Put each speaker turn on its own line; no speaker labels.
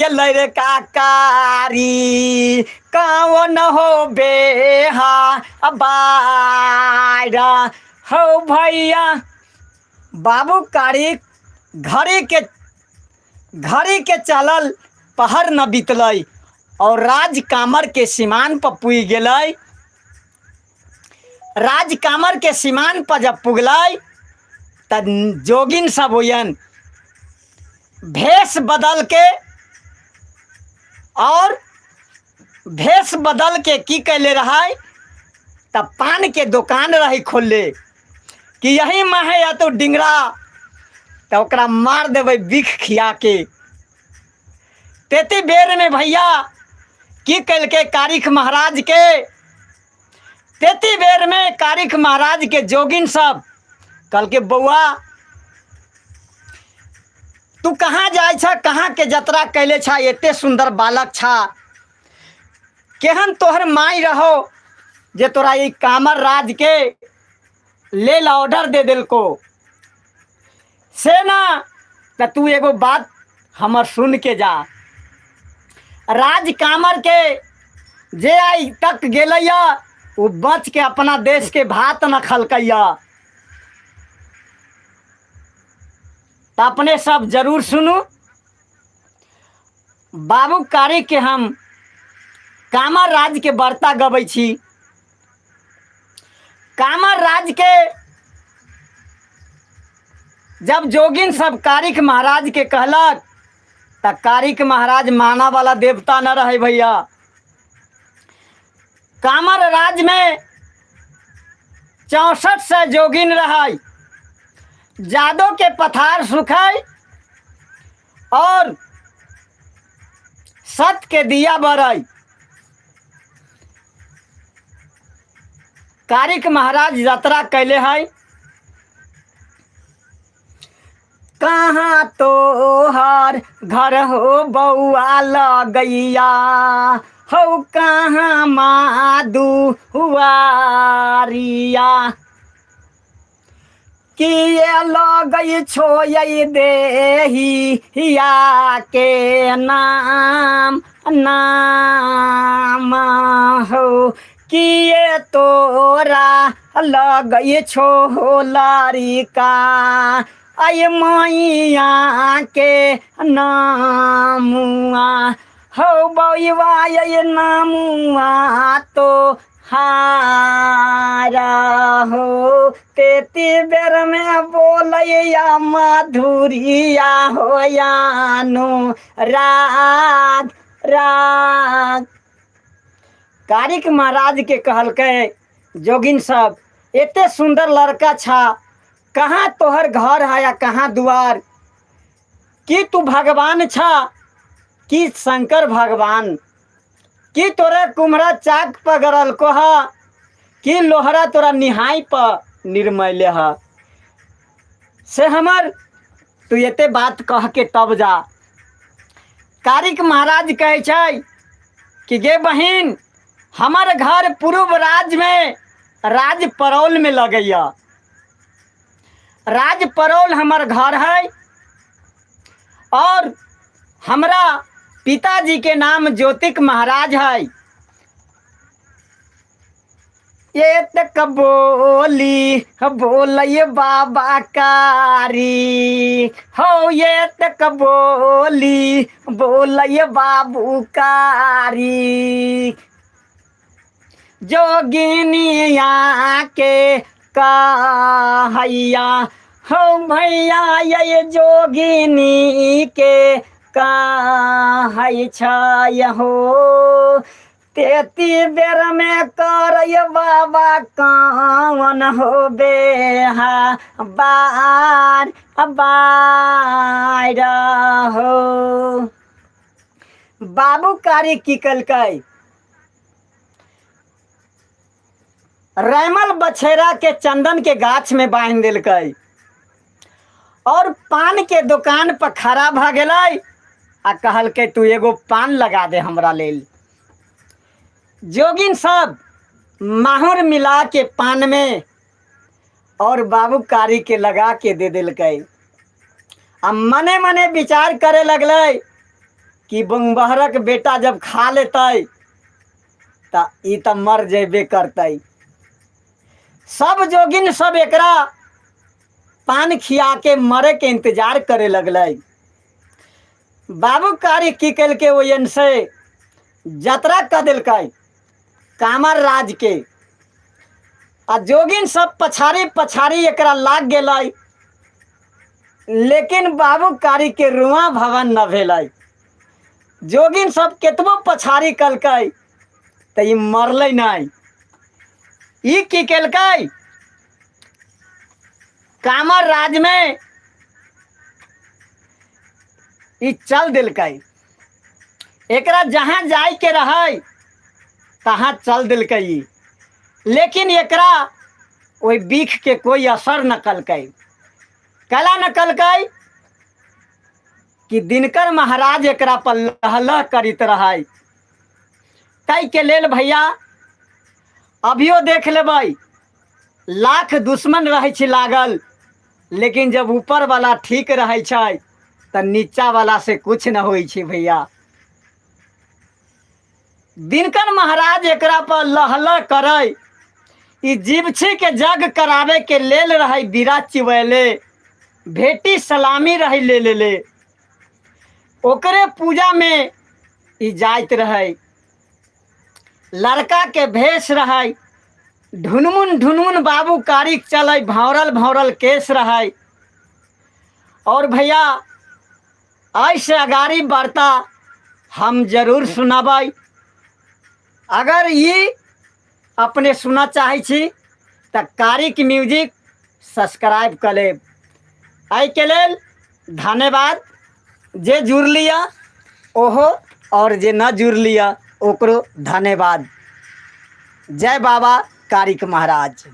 गेलै रे काकारी कौन हो बेहा बारा हौ भैया। बाबू कारी घड़ी के घड़ी के चलल पहर न बीतलै और राज कामर के सीमान पर पुग गेलै। राज कामर के सीमान पर जब पुगलै त जोगिन सब होयन भेष बदल के और भेष बदल के की कैले रहै त पान के दोकान रही खोलले कि यही माहे या तो डिंगरा त ओकरा मार देबै बिख खिया के। तेती बेर में भैया की कैलकै कारिख महाराज के, तेती बेर में कारिख महाराज के जोगिन सब कहलकै बौआ तू कहाँ जाइ छ, कहाँ के जतरा कैले छ, एते सुंदर बालक छ, केहन तोहर माई रहो जे तोरा ई कामर राज के लेल ऑर्डर दे देलको से ना, त तू एगो बात हमर सुन के जा। राज कामर के जे आई तक गेलैया वो बच के अपना देश के भात न खलकैया। त अपने सब जरूर सुनू बाबू कारी के हम कामर राज के वार्ता गबै छी। कामर राज के जब जोगिन सब कारिख महाराज के कहलक त कारिख महाराज माना वाला देवता न रहे भैया। कामर राज में 64 सौ जोगिन रहे, जादो के पथार सुखै और सत के दिया बरै। कारिक महाराज यात्रा कैले है। कहाँ तोहर घर हो बौआ लगैया हौ, कहाँ माधु हुआरिया किए लगै छोयै देहिया के नाम नाम हौ, किए तोरा लगै छो लड़िका अय मैया के नामुआ हौ बौआ अय नामुआ तो हारा हो। तेती बेर में बोलैया माधुरिया हो यानो राग राग। कारिक महाराज के कहलकै जोगिन सब एते सुंदर लड़का छा, कहाँ तोहर घर है या कहाँ दुआर, की तू भगवान छा की शंकर भगवान, की तोरा कुम्हरा चाक पगड़ल को हा की लोहरा तोरा निहाई पर निर्मैले हा, से हमर तू एते बात कह के तब जा। कारिक महाराज कहै छै कि गे बहिन हमर घर पूर्व राज में राज परौल में लगैया, राज परौल हमर घर है और हमरा पिताजी के नाम ज्योतिक महाराज है। ये तक बोली बोलिए बाबा कारी हो, ये तक बोली बोलिए बाबू कारी जोगिनिया के कहैया हो भैया ये जोगिनी के कहै छै हो। तेती बेर में करय बाबा कौन हो बेहा बार बार हो। बाबू कारी की कलकै रैमल बछेरा के चंदन के गाछ में बांध देलकै और पान के दुकान पर खड़ा भ गेलै आ कहलकै तू एगो पान लगा दे हमरा लेल। जोगिन सब माहुर मिला के पान में और बाबू कारी के लगा के दे देलकै आ मने मने विचार करे लगलै कि बंगबहरक बेटा जब खा लेतै तऽ ई तऽ मर जेबे करतै। सब जोगिन सब एकरा पान खिया के मरे के इंतजार करे लगलै। बाबू कारी की केलकै, ओहि से जतरा कऽ देलकै कामर राज के, आ जोगिन सब पछाड़ी पछाड़ी एकरा लाग गेलै। लेकिन बाबू कारी के रुआ भवन न भेलै। जोगिन सब केतबो पछाड़ी कलकै तऽ ई मरलै नहि। ई की केलकै, कामर राज में ई चल देलकै। एकरा जहाँ जाय के रहै तहाँ चल देलकै ई, लेकिन एकरा ओहि बीख के कोई असर न कलकै। कला न कलकै कि दिनकर महाराज एकरा पर लहलह करित रहै। ताहि के लेल भैया अभियो देख लेबै, लाख दुश्मन रहै छै लागल, लेकिन जब ऊपर वाला ठीक रहै छै तऽ नीचा वाला से कुछ न होइ छै भैया। दिनकर महाराज एकरा पर लहलह करै, ई जीवछी के जग करावे के लेल रहै बीरा चिबैले, भेटी सलामी रहै ले ले ले, ओकरे पूजा में ई जाइत रहै। लड़का के भेष रहै, ढुनमुन ढुनमुन बाबू कारिक चलै, भौरल भौरल केस रहै। और भैया ऐसे अगाड़ी वार्ता हम जरूर सुनाबै। अगर ई अपने सुनऽ चाहै छी तऽ कारिक म्यूजिक सब्सक्राइब कऽ लेब। एहिके लेल धन्यवाद जे जुड़ली यऽ ओहो, आओर जे न जुड़ली यऽ ओकरो धन्यवाद। जय बाबा कारिक महाराज।